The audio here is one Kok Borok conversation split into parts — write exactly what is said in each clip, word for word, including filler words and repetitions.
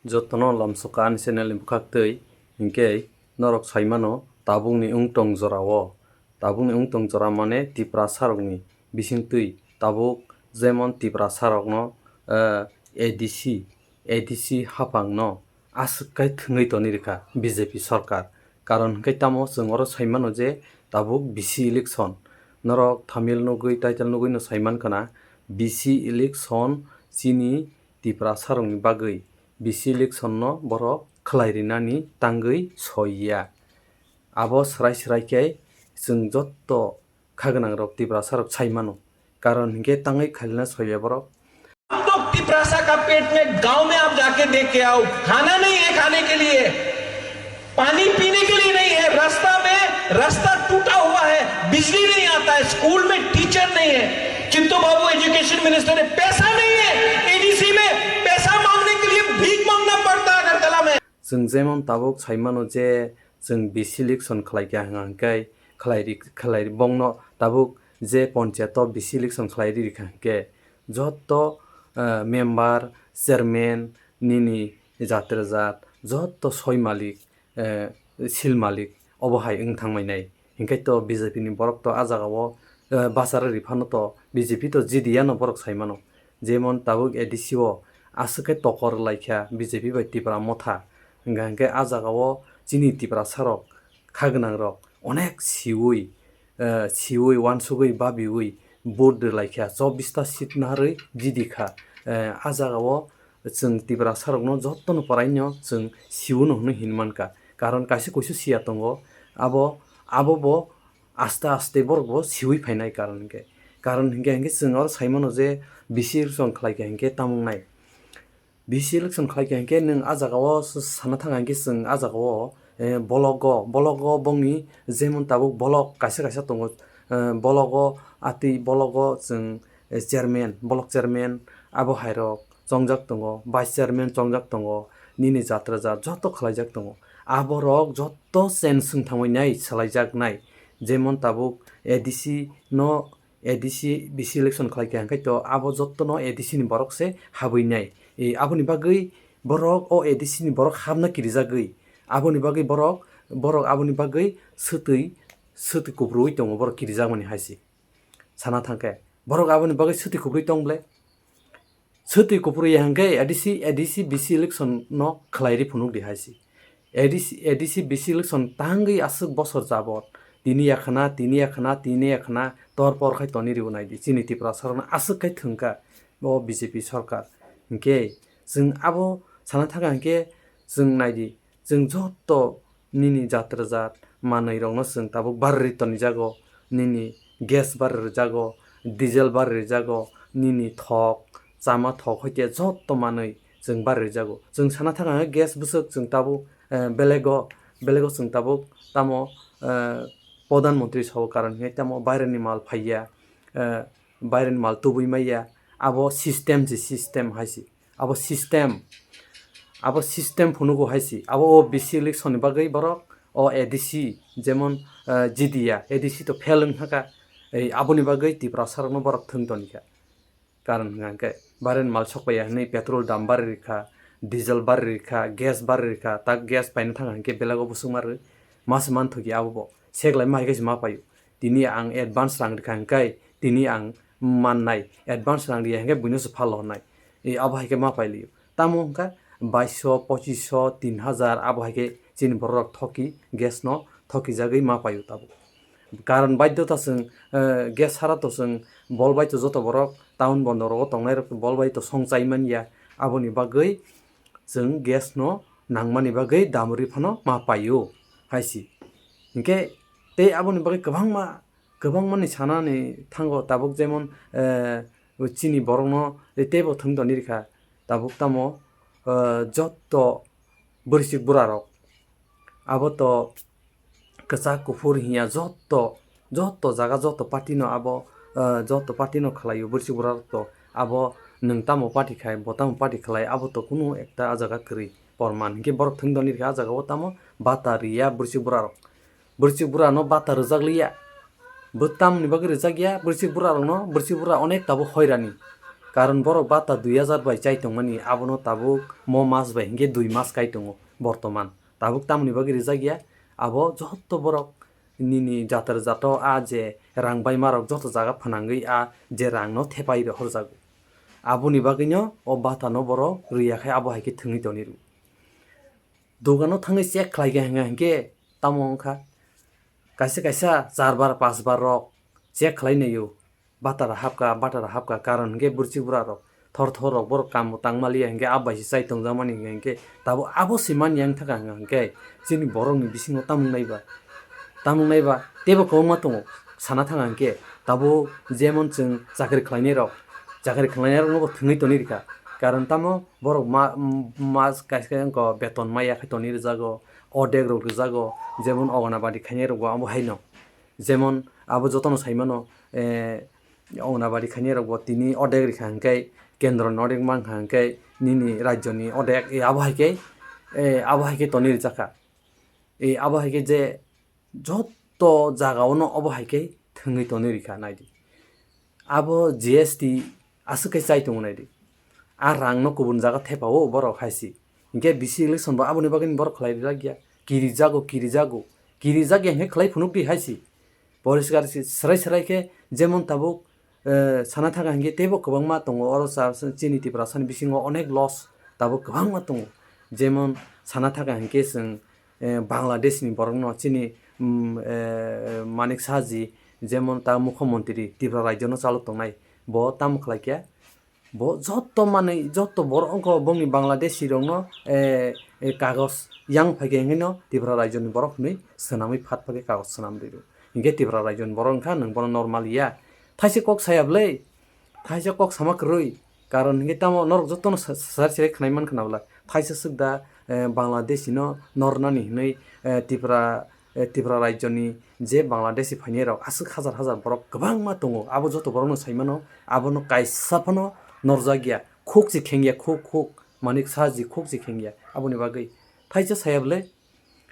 Jotono lamsoka ani channel ni bwkhaktwi, hinkhe norok saimano tabukni wngtong jorao, tabukni wngtong jora mane Tiprasarokni bisingtwi tabuk jemon Tiprasarokno, eh, A D C, A D C haphangno aswk khe thwngwi toni rwkha B J P sorkar. Karon hinkhe tamo chwng oro saimano je tabuk B C election. Norok thumbnail nugwi, title nugwino saimankha na, B C election chini Tiprasarokni bagwi B C election no borok khlai rinani tangwi soi ya. Abo swrai swrai khe chwng jotto kha gwnangrok Tiprasarok sai mano. Karon hinkhe tangwi khailina soi ya borok. आप लोग तिपरासा का पेट में गांव में आप जाके देख के आओ, खाना नहीं है खाने के लिए, पानी पीने के लिए नहीं है, रास्ता में रास्ता टूटा हुआ है, बिजली नहीं आता है, स्कूल में टीचर नहीं है। चित्तू बाबू एजुकेशन मिनिस्टर है, पैसा नहीं है, एडीसी में पैसा मांगने के लिए भीख मांगना पड़ता है अगरतला में। Chwng jemon tabuk sai mano je chwng B C election khlai kha hwnkha hwnkhe khlai ri, khlai ri, bongno tabuk je panchayat o B C election khlai ri rikha hwnkhe jotto, eh, member, chairman, nini jat rwjak jotto soi malik, eh, sil malik obo hai wng thangmai nai. Hinkhe to B J P ni borok to a jagao, eh, bachara ri phano to B J P to jidiya no borok sai mano. Jemon tabuk A D C o aswk khe tokor lai kha B J P bai Tipra Motha. Hwnkha hinkhe a jagao chini Tiprasarok kha gwnangrok onek siui, eh, siui, uansugui, babiui vote rwlai kha, chobbish ta seat narwi jidi kha. Eh, a jagao chwng Tiprasarokno jotono pwraino chwng siuno hwnwi hin mankha. Karon kaisa kuisu siya tongo, abo, abo bo aste aste borok bo siui phainai karon hinkhe. Karon hinkhe, hinkhe chwng oro sai mano je B C election khlai kha hinkhe tamo wngnai. B C election khlai kha hinkhe nwng a jagao s-, sana thang hinkhe chwng a jagao, eh, block o, block o bongni jemon tabuk block kaisa kaisa tongo, eh, block o atwi block o chwng, eh, chairman, block chairman abo hairok chongjak tongo, vice chairman chongjak tongo, nini jat rwjak joto khlaijak tongo. Aborok joto chen swng thangwi nai swlaijaknai, jemon tabuk A D C no A D C, B C election khlai kha, hwnkhe to abo jottono A D C ni borok se habwi nai. E, aboni bagwi borok o A D C ni borok habna kirijagwi, aboni bagwi borok, borok aboni bagwi swtwi, swtwi kuprui tongo borok kirijakmani hai se. Sana thangkhe borok aboni bagwi swtwi kuprui tong ble? Swtwi kuprui ya hwnkhe A D C, A D C B C election no khlai ri phunuk di hai se. A D C, A D C B C election tangwi aswk bosor jabot tini yakhana, tini yakhana, tini yakhana tor por khai toni ribo nai di. Chini Tiprasarokno aswk khai thwngkha o B J P sorkar. Hinkhe chwng abo sana thangkha hinkhe chwng nai di. Chwng jotto nini jat rwjak manwi rokno chwng tabuk barwi tonijago, nini gas barwi rwjago, diesel barwi rwjago, nini thok, chama thok hoite jotto manwi chwng barwi rwjago. Chwng sana thang ang gas bwswk chwng tabuk, eh, belego, belego chwng tabuk tamo, eh, Pradhan Mantri sabo karon hinkhe tamo baireni mal phaiya, eh, baireni mal tubui maiya, abo system se system hai se. Abo system, abo system phunugo hai se. Abo o B C election ni bagwi borok o A D C, jemon, eh, jidiya, A D C to fail wng thangkha. Ei, aboni bagwi Tiprasarokno borok thwng toni kha. Karon hwnkha hwnkhe, bareni mal sok paiya hwnwi petrol dam barwi rwkha, diesel barwi rwkha, gas barwi rwkha, tak gas paina thang hinkhe belago bwswk ma rw, ma se man thokya abo bo. Seklai ma hai khe se ma paio. Tini ang advance rang rwkha hwnkhe, tini ang mannai, advance rang riya hwnkhe buino se phal honnai. E, abo hai khe ma pailio. Tamo hwnkha baiso, pochisho, tin hajar abo hai khe chini borok rok thoki, gas no thokijagwi ma paio tabuk. Karon baidhota chwng, eh, gas sara to chwng bol bai to joto borok town bondor rogo tongnai rok bol bai to song chai man ya. Aboni bagwi chwng gas no nangmani bagwi dam rwi phano ma paio hai se. Hinkhe tei aboni bagwi kwbangma, kwbangmani sanani thango tabuk jemon, eh, chini borokno teibo thwng toni rikha tabuk tamo, eh, jotto bwrwichwk bwrarok abo to kwchak kuphur hinya jotto, jotto jaga jotto party no abo, eh, jotto party no khlaio bwrwichwk bwrarok to abo nwng tamo party khai bo tamo party khlai abo to kunu ekta ah jaga kwrwi porman hinkhe borok thwng toni rikha ah jaga o tamo bata riya bwrwichwk bwrarok. Bwrwichwk bwrano bata rwjak liya. Bo tamoni bagwi rwjak ya, bwrwichwk bwrarokno, bwrwichwk bwra onek tabuk hoirani. Karon borok bata dui hajar bai chai tongmani, abono tabuk mo mas bai hinkhe dui mas kai tongo bortoman. Tabuk tamoni bagwi rijak ya, abo joto borok nini jatar jato a je rang baima rok joto jaga phnangwi a je rang no thepai rohorjago. Aboni bagwino o bata no borok rwya khe abo hai khe thwngwi toni rw. Dogano thangwi check khlai khe hwnka hinkhe tamo wngkha. Kaisa kaisa char bar, pas bar rok check khlai naio. Batara hapka, batara hapka, karon hinkhe bwrwchik bwra rok thor thor rok borok kam bo tang maliya hinkhe a bai se chai tongjakmani hinkhe tabuk abo se manya wngthaka hinkhe chini borok ni bisingo tamung naiba. Tamung naiba teibo kwbangma tongo sana thanga hinkhe tabuk jemon chwng chakri khlainai rok, chakri khlainai rokno bo thwngwi toni rikha. Karon tamo borok ma, ma kaisa wngkha beton maya khai toni rwjago, ordek rok rwjago, jemon ogonabadi khainai rokbo abo haino. Jemon abo jotono saimano, eh, ogonabadi khainai rokbo tini ordek rikha hinkhe kendro ni ordek mankha hinkhe nini rajyo ni ordek, eh, abo hai khe, eh, abo hai khe toni rijakha. Eh, abo hai khe je joto jaga ono obo hai khe thwngwi toni rikha naidi. Abo G S T aswk khe chai tongo naidi. A rang no kubun jaga thepao borok hai si. Hinkhe B C election bo aboni bagwi borok khlai rijak ya. Kirijago, kirijago. Kirijak ya hinkhe khlai phunuk di hai si. Poriskar si, srai srai khe jemon tabuk, eh, sana thaka hinkhe teibo kwbangma tongo. Oro cha-, chini Tiprasani bisingo onek loss tabuk kwbangma tongo. Jemon sana thaka hinkhe chwng, eh, Bangladesh ni borok no chini, mm, eh, Manik Saha ji jemon ta mukhyamantri Tripura rajyo no chalok tongnai, bo tamo khlai khe? Bo joto manwi, joto borok wngkha bongni Bangladeshi rokno, eh, eh, kagoj yang phaikhe hinwi no Tripura rajyoni borok hinwi swnamwi phat phakhe kagoj swnam rw. Hinkhe Tripura rajyoni borok wngkha nwng bono normal ya. Thaisa kok saya bwlai, thaisa kok sama kwrwi. Karon hinkhe tamo norok jotono sa-, sari sari khwnai mankha na bwlai. Thaisa swk da, eh, Bangladeshi no nornani hinwi, eh, Tripura eh, Tripura rajyoni je Bangladeshi phainai rok aswk hajar hajar borok kwbangma tongo, abo joto borokno saimano, abono kaisa phano norjak ya, khuk se kheng ya, khuk, khuk, Manik Saha ji khuk se kheng ya, aboni bagwi thaisa saya bwle,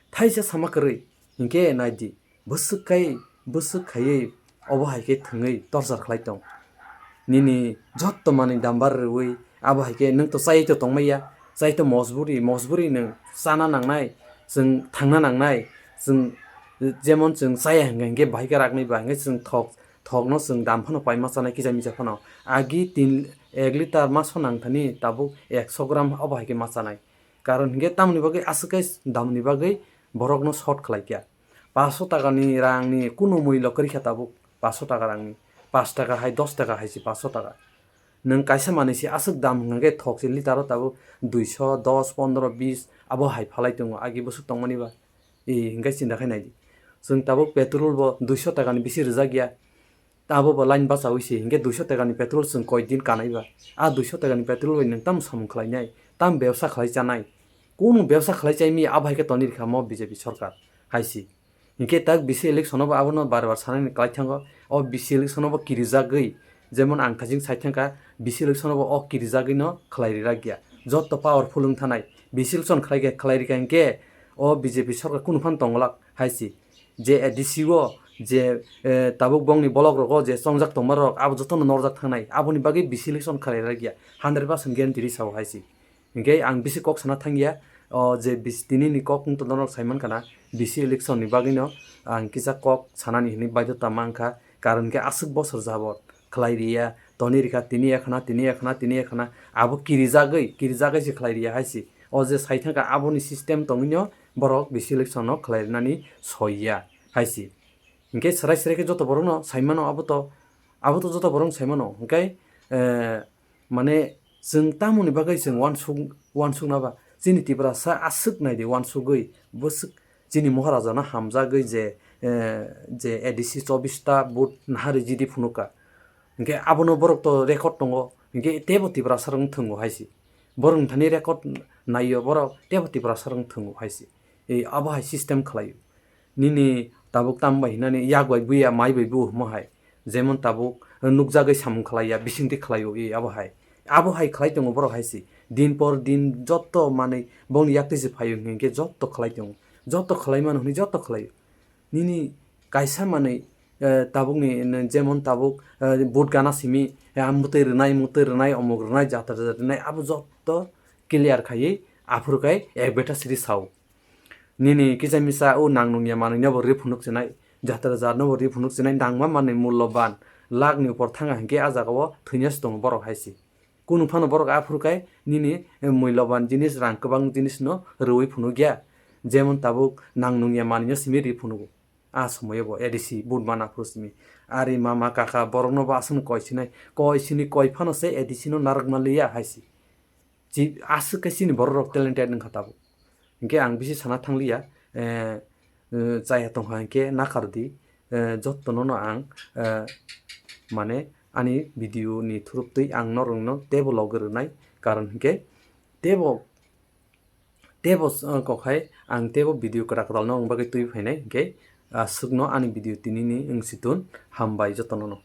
thaisa sama kwrwi, hinkhe nai di, bwswk kai, bwswk khaiwi obo hai khe thwngwi torchar khlai tong. Nini jotto manwi dumper rwui, abo hai khe nwng to chai to tongmaya, chai to mojburi, mojburi nwng chana nangnai, chwng thangna nangnai, chwng jemon chwng chaya hwnkha hinkhe bahai khe raknwi ba hinkhe chwng thok, thokno chwng dam phano pai ma chanai kisa misa phano. Agi tin, ek litar ma sona wngthani tabuk ekso gram obo hai khe ma chanai. Karon hinkhe tamoni bagwi aswk khe damni bagwi borokno short khlai kha. Paso takani rangni kunu mui lo kwrwi kha tabuk, paso taka rangni, pas taka hai, dos taka hai se paso taka. Nwng kaisa manwi se aswk dam hwnkha khe thok se litaro tabuk duiso, dos, pondro, bis abo hai phalai tongo agi bwswk tongmani ba. E, hinkhe chinta khai nai di. Chwng tabuk petrol bo duiso takani bisi rwjak ya. Abo bo line bachaui se hinkhe duiso takani petrol chwng koi din kanai ba. A duiso takani petrol bai nwng tamo samung khlainai, tamo bebsa khlai chanai? Kunu bebsa khlai chaimi abo hai khe toni rikha mo B J P sorkar hai se. Hinkhe tak B C election o bo abono bar bar sanani kwlai thango. O B C election o bo kirijagwi, jemon ang thajing sai thangkha, B C election o bo o kirijagwi no khlai rijak ya. Jotto powerful wng thanai B C election khlai khe, khlai rikha hinkhe o B J P sorkar kunu phan tongwlak hai se. Je A D C o je, eh, tabuk bongni block rogo je chongjak tongma rok abo jotono norjak thangnai, aboni bagwi B C election khlai rijak ya, hundred percent guarantee ri sao hai se. Hinkhe ang bisi kok sana thangya, o je bis-, tini ni kok wng tongma rok sai mankha na, B C election ni bagwi no ang kisa kok sanani hinwi baidhota mankha, karon khe aswk bosor jabot khlai riya, toni rikha tini ekhana, tini ekhana, tini ekhana, abo kirijagwi, kirijagwi se khlai riya hai se. O je sai thangkha aboni system tongwino borok B C election no khlai rinani soi ya hai se. Hinkhe srai srai khe joto borokno saimano abo to, abo to joto borokno saimano. Hinkhe, eh, mane chwng tamoni bagwi chwng uansuk, uansukna ba chini Tiprasa aswk nai di uansugwi bwswk chini Moharaja no hamjagwi je, eh, je A D C chobbish ta vote naharwi G D phunukha. Hinkhe abono borok to record tongo, hinkhe teibo Tiprasa rok thwngo hai se. Borok thani record naiyo borok teibo Tiprasa rok thwngo hai se. E, abo hai system khlaio. Nini tabuk tamo bai hinani yak bai buya, mai bai bu himo hai. Jemon tabuk nukjagwi samung khlaiya, bisingtwi khlaio, e, abo hai. Abo hai khlai tongo borok hai se. Din por din jotto manwi bongni yaktwi se phaio hinkhe jotto khlai tongo. Jotto khlai mano hwnwi jotto khlaio. Nini kaisa manwi eh, tabukni, n-, jemon tabuk, eh, vote gana simi, eh, amtwi rwnai, mutwi rwnai, omuk rwnai, jatra rwnai, abo jotto clear khaiwi aphuru khai advertise ri sao. Nini kisa misa o nang nungya manwi no bo ri phunuk chinai, jatra jar no bo ri phunuk chinai, nangma manwi mulloban lakh ni upor thanga hinkhe a jaga o thwina se tongo borok hai se. Kunu phano borok aphuru khai nini, eh, mulloban jinis, rang kwbang jinis no rwi phunuk ya. Jemon tabuk nang nungya manwi no simi ri phunugo. A somoyo bo A D C vote mana phuru simi. Ari mama kaka borok no bo aswk koi sinai. Koi sini koi phano se A D C no narwkna liya hai se. Chi-, aswk khe chini borok rok talented wngkha tabuk. Hinkhe ang bisi sana thangliya, eh, eh, chaya tongkha hinkhe nakardi, eh, jottono no ang, eh, mane ani video ni thuruk twi ang norok no teibo logi rwnai, karon hinkhe teibo, teibo, eh, kok hai ang teibo video kwtal kwtal no wng bagwi twi phainai, hinkhe aswk no ani video tini ni wng si tun, hambai jottono no.